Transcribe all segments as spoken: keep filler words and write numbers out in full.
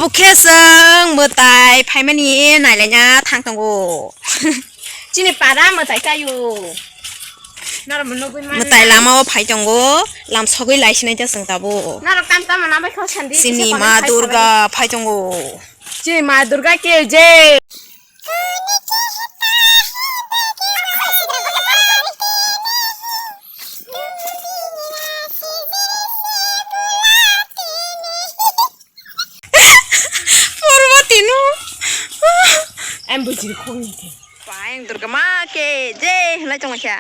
Oke, chwng mwtai phaimani nailaina thang tongo. Chini para mwtai kayo. Norok nugwi mano. Mwtai lamao phai tongo, lam sogwi lai sinai ta chwng tabuk. Norok tam tamo nabai kho sandi, chini kisa ma pore phai Durga sabai. Phai tongo. Chini ma Durga ke je. Purbo tino. Em bujiri khoni te. Paeng Durga ma ke je hinlai tongkha.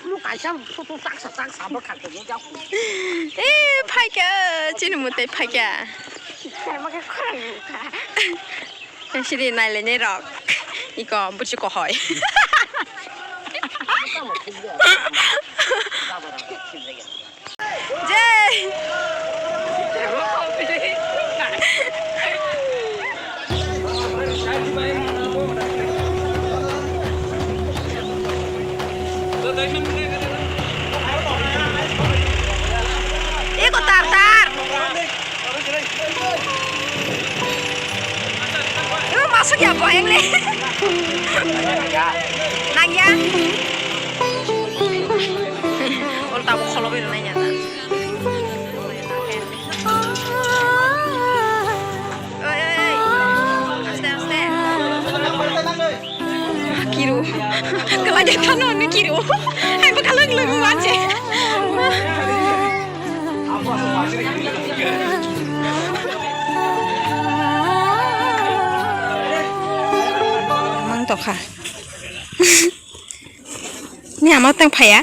Mo kaisa photo taksa taksa bo kha khe jak. Eh, phaikha, chini mwtai phaikha. Khe ma khe khorang kha. Sidi nailainai rok. Iko buchi kohoi. Jai. Iko tar tar. Ibu masuk ya, boyang le. Nang ya. Ol tamu kholo biro nanya ta. Oi, oi, oi. Aste, aste. Kiru. Kala de thano ni kiru. Hai bakal lagi lagi manje. Mang tokha. Ni ama tang phaya.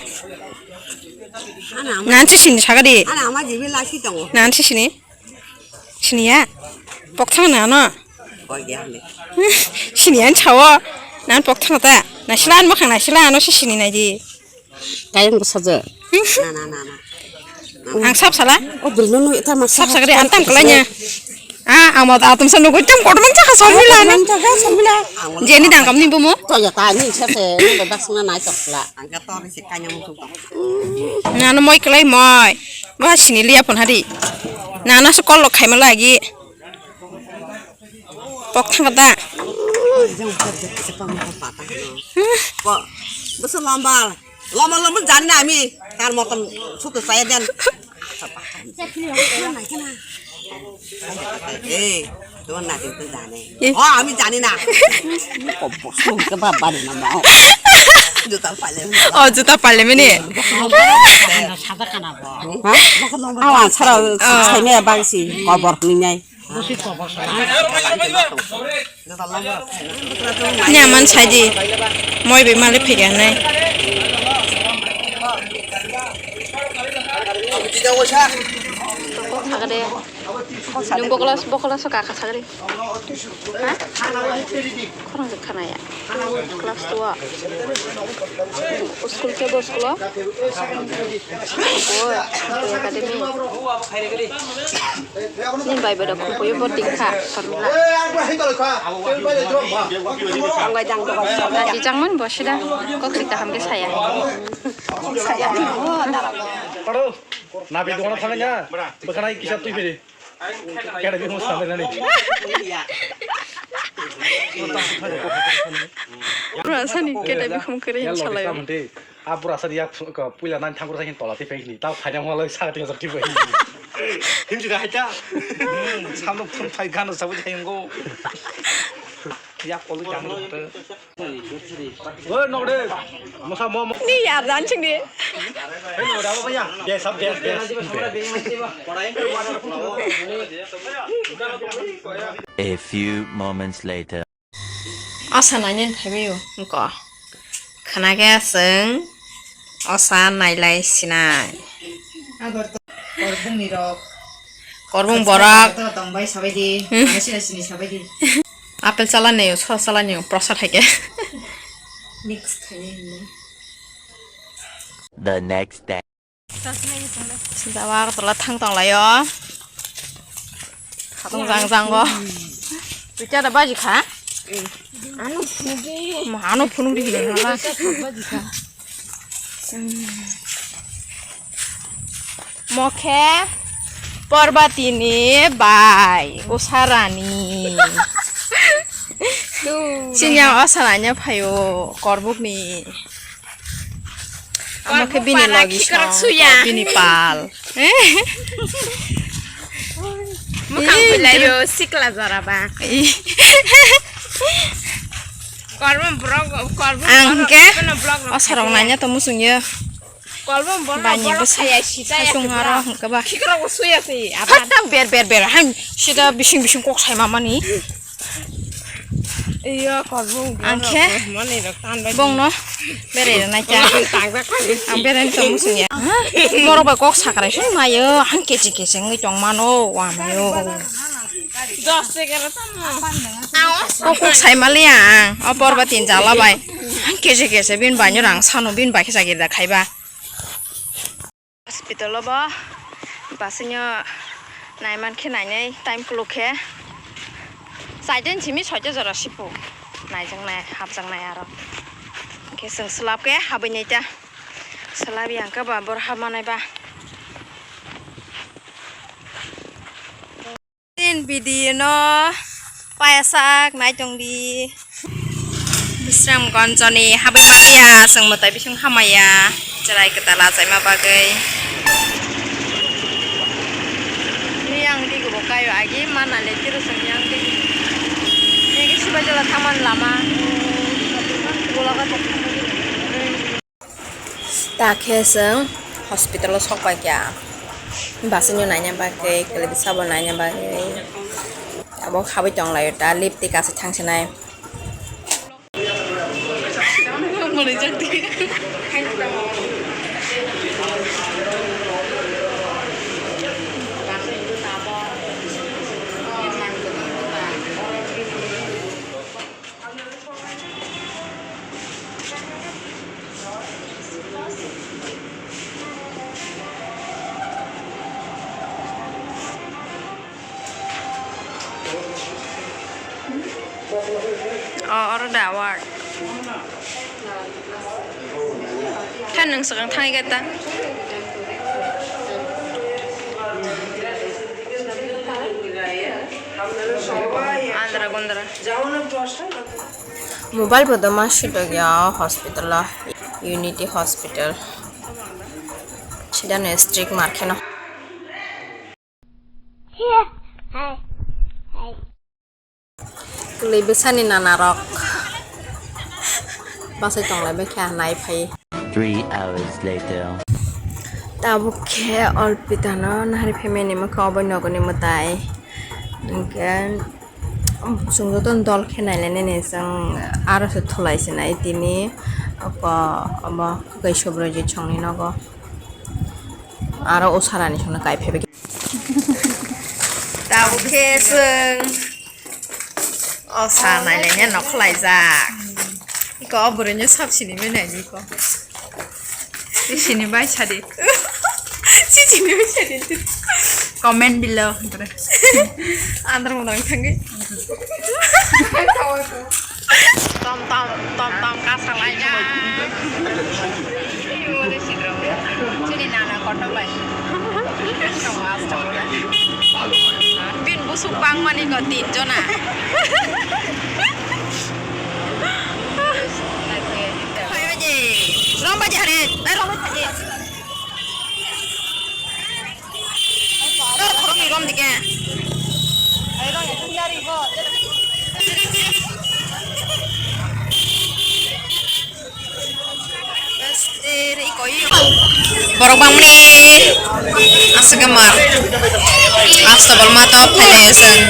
Ana ama, nan se sini sagadi. Ana ama jibi lasi tongo. Nan se sini. Siniya. Pokthang na no. Koi ya le. Siniya chawo. Nan pokthang ta. Na sila an mokhang na sila ano se sini na ji. Kayang bwsajwk. Na, na, na, na. Ang sab sala? O bwrwino nui ta ma sab sagri, ang tang kwlainya. Ah, amo da atum sa nugui tam kotor mang chakha Sarmila ni. Mang chakha Sarmila. Jeni dangkam ni bumu. To ya ta ni sa se, ni ba sna nai tok la. Ang ka tor se kanya mo tok. Na no moi kwlai moi. Ba sini liya phone hari. Na na su call lo khai ma lagi. Pok thang da. Bo, bo se lamba. Lama lama jani na ami, tar motom sutu saya den. Eh, তোমার নাতিন তো জানে। Eh. Oh, ami jani na. Kobor sung ke baba ni nama. Juta pale. Oh, juta pale mene. Sada kana bo. Ha? Awan sara, oh, sai me bangsi kobor ni nai. Nya man saidi, moi bai malik phaiga nai. Nung bokla, bokla so kaka sagri. Ha? Khorang se khanaya. Class two o. School ke bo school o? Bo, bo academy. Ni bai bai da khupo yo bo ding kha, Sarmila. Ang bai dang doga. Naji jangman bo sida. Kok si kaham ke saya. Saya. Aro, nabi dogan thangnya. Bwkhanai kisa twi biri. Kera bihmo salai nani. Bura sani kera bihmo kere hin salai. A bura sani yak puila nani thangkura sakin tola tipe hini. Tao khaina mo lai sa tipe tipe hini. Himsi da haita. Samno phun phai gano sabu jai ngo. Yak kolu jang. Oi, nokde. Mosa mo, mo. Ni yar dan ching ni. Hei, nokde, abo bhaiya. Yes, sab, yes, yes. A few moments later. Asa nainen phaibaio, wngko. Khna khe chwng osa nailai sinai. Korbung borok. Tongbai sabaidi, hmm. Sini sabaidi. Apple chalani, so chalani, prosad hai khe. Mix khaini hinwi. The next day. Sida wa tola thang tong laio. Khatung jang jang go. Tuita da baji kha? Ano phunugdi. Mo ano phunugdi hinwi hala. Baji kha. Mokhe Parbatini bai Usarani. Chini ang Usarani phaio Korbukni. Amo khe bini logi song, bini pal. Mukhang belayo sikla jora ba. Kormo borok, kormo ang borok, ke kono borok rok Usarok kaya. Nanya to musung ye. Kolbom borok, bani borok bwsa khaya sita ya sung khibra. Aro hwnkhe ba. Khikrok bo suya se, apan. Hatta ber, ber, ber. Han sida bising, bising kok sai mamani. Iyo, kolbom ang borok khe mani rok tan bai. Bongno berai rwnai cha. Tang jak kha. Ang berai tong musung ya. Borok bai kok sakrai sung mayo. Han kechi kechi wngwi tong mano, wa mayo. Dos egarota mo. O kok sai maliya ang. O porba tin jala bai. Kese kese bin bai nyo rang sano bin bai khe jagir da khaiba. Hospital o bo basinyo naiman khe nainai time kuluk khe. Saiden simi soita jora sipu. Naijak nai, hapjak nai aro. Khe chwng slap khe habwi nai ta. Slap yang khe ba bor hap manai ba. Tin video no payasak nai tong di. Bisram gonjoni habwi maliya, chwng mwtai bising hamaya, chwrai kwtal achaima bagwi. Ni ang di gubo kayo agi mana le tiro chwng yang di. Ni ki sibai jala thaman lama. Bola ka. Ta khe chwng hospital o sok pai kha. Bus no naina bagwi, kwlwi bwsa bo naina bagwi. Abo habwi tong lai o ta, lift twi kasik thang sinai. O, oro da award. Khe nwng swkang thangwi khe ta. Andra gondra. Mobile bo doma sitokya o hospital o, Unity Hospital. Sidano strict mar kheno. Kwlwi bwsani nana rok bachai tonglai bai kha nai phai. Three hours later. Tabuk khe Orpita no nahari phaimani mwkha obo nogoni mwtai. Hinkhe chwng joto dol khe nai lainani chwng aro se thulai se nai tini oko obo kwkai Subroijit songni nogo aro Usarani songno kai phaibai. Tabuk khe chwng o sa nai laina nokhlaijak. Iko o bwrwino sab sini bai nai iko. Sini bai sadi. Sini bai sadi. Comment below. Andro mo nang thangwi. Tom tom tom tom kasa laijak. Chini nana kotor bai. Bin busuk bangmani ko tin jona. Rom baji hari, eh, rom baji. Rom dike. Borok bangmani aswk mar. Asta bolma to phailai aswk.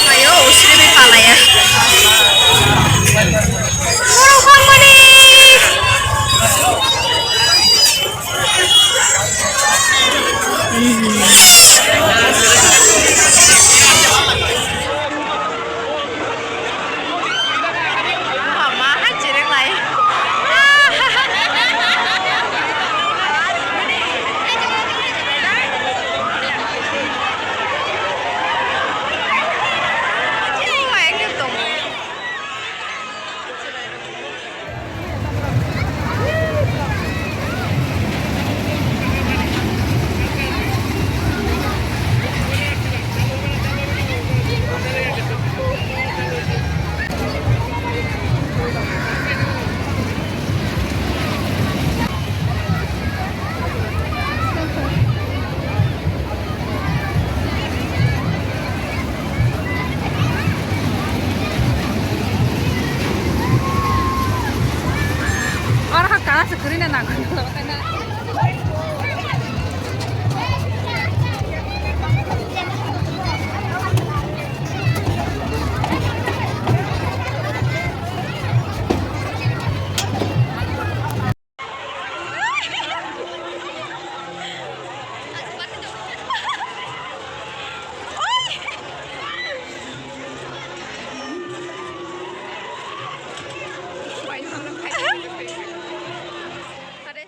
Ayo, usri bi palaya. Borok bangmani.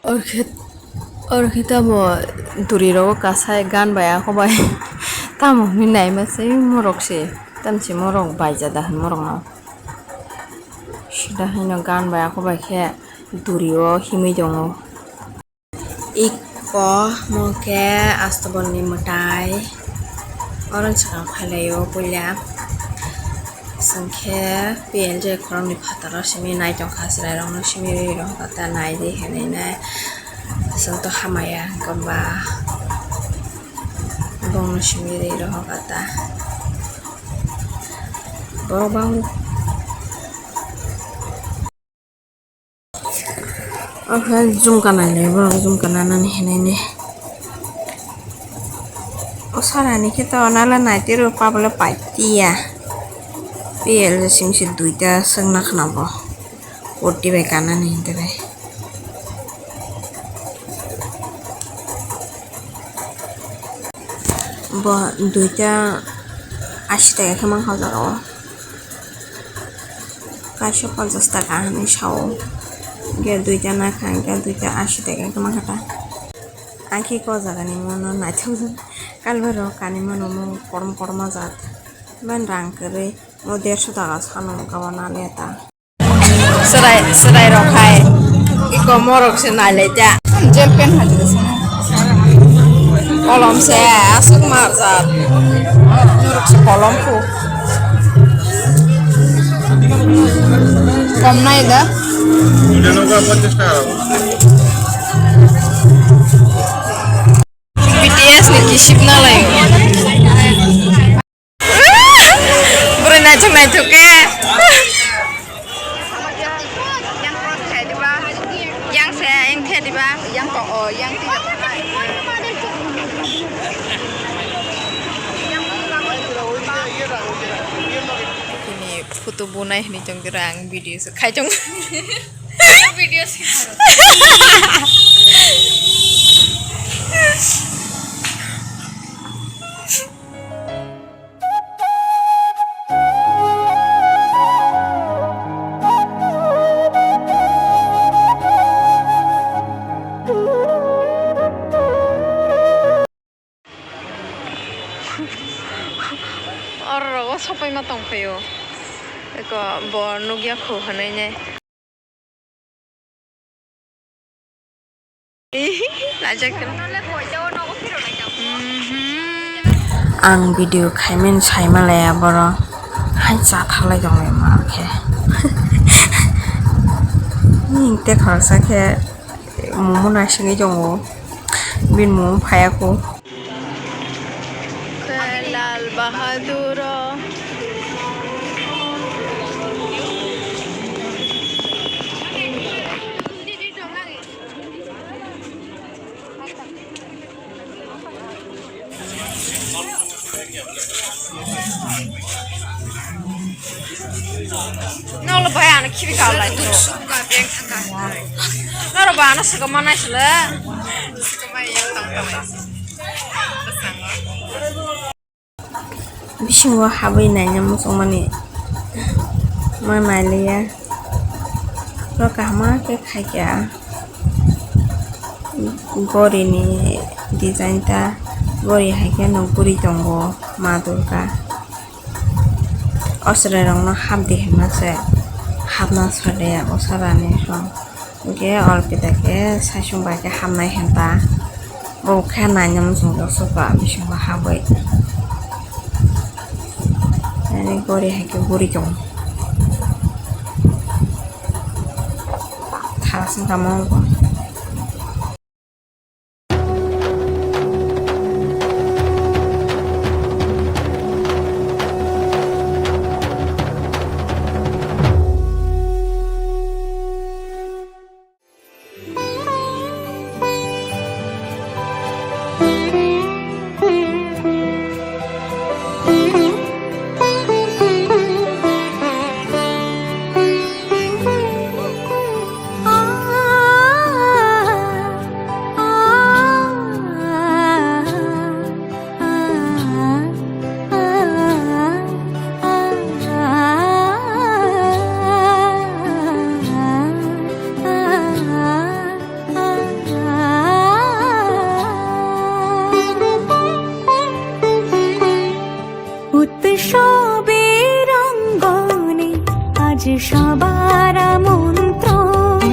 Orkhe, orkhe tamo duri rogo kasai gan bai ako bai tamo hinwi naima se morok se, tamo se morok baijada hin morok no sida haino gan bai ako bai khe duri o himwi tongo. Iko mo khe Astobol ni mwtai. Oro swkang phailaio puila. Chwng khe P L J khoroknwi phataro simi nai tongkha, chwrairokno simi rwi rokha ta, nai di hinwi nai. Chwng to hamaya hwnkhe ba bongno simi rwi rokha ta. Borok bang. Oho jumka nailai borok, jumka nanani hinwi ni. O sara ni khe to nala naitiro pablo paitiya. P L sing se duita swngna khna bo. Kurti bai kanani hinwi bai. Bo duita ashi taka khe mankha o jaga o. Kaisa ponchas taka hinwi sao. Hwnkhe duita nakha, hwnkhe duita ashi taka khe mankha ta. Ang khe o jagani mano naithok, kalbai rok kanwi mano mo korom korom o jat. Ban rang kwrwi mo derso taka sano wngkha o naliya ta. Chwrai, chwrai rok hai. Iko morok se nailai ta. Gel pen hai jesa. Kolom se aswk marjak. Morok se kolom kho. Kom nai da. Duita nogo ponchas taka. B T S ni kisip nalai. Bwrwi naithok naithok khe. Yang se, yang khe diba? Yang kok, oh, yang tiga. Ini photo bunai hini tong kira ang video se khai tong. Video se. Oro rogo sopaima tongphaio. Eko bo nukya khu hwnwi nai. Ih, najak. Mhm. Ang video khaimani saima laya borok hai chathalai tonglai ma khe. Ning te khoroksa khe momo naisingwi tongo. Bini momo phaiya kho. Khe Lal Bahadur o. Nolo bai ano khibi ka lai to. Noro ba ano saka manai sile. Bisingo habwi naina muchungmani ma nailiya. Oro kaham khe khaikha. Gori ni design ta, gori hai khe no guri tongo ma Durga. O chwrai rok no hap di hinma se hapna sade o sara ni song. Hwnkhe Orpita khe saichung bai khe hamnai hinta. Bo khe naina muchung jak suka bisingo habwi. Ani gori hai khe guri tongo. Thalasing tamo wngkha. আজ সবার আমন্ত্রণ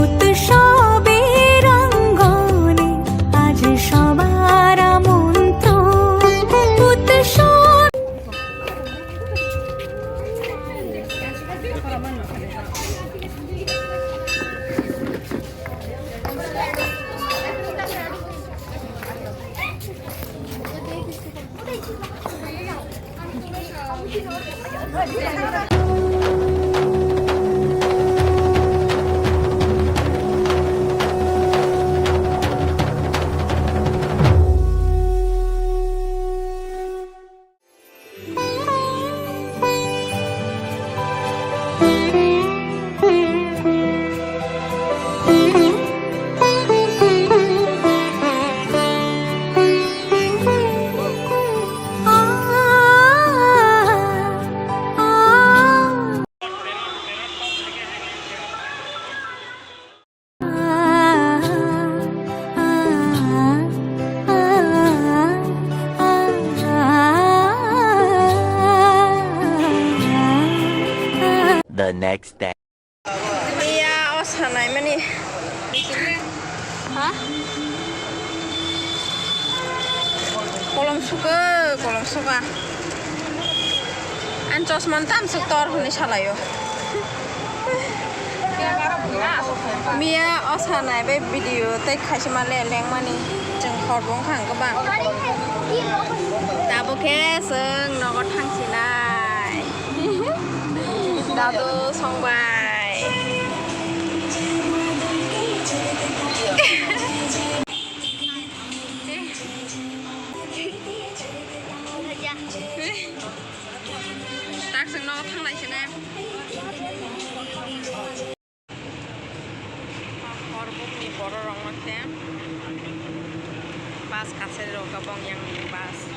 উৎসবের অঙ্গনে, আজ সবার আমন্ত্রণ উৎসব। The next day. Iya, o sanai mani. Ha? Kolom suka, kolom suka. An chosman tam suk tor hwnwi salaio. Miya o sanai bai video tei khaisima le lengmani chwng hor bo wngkha ang kwbang. Tabuk khe chwng nogo thangsinai. Dadu songbai. Tak chwng nogo thanglai sina. Horbukni bororokno khe bus kaisa rw kha, bong yang bus.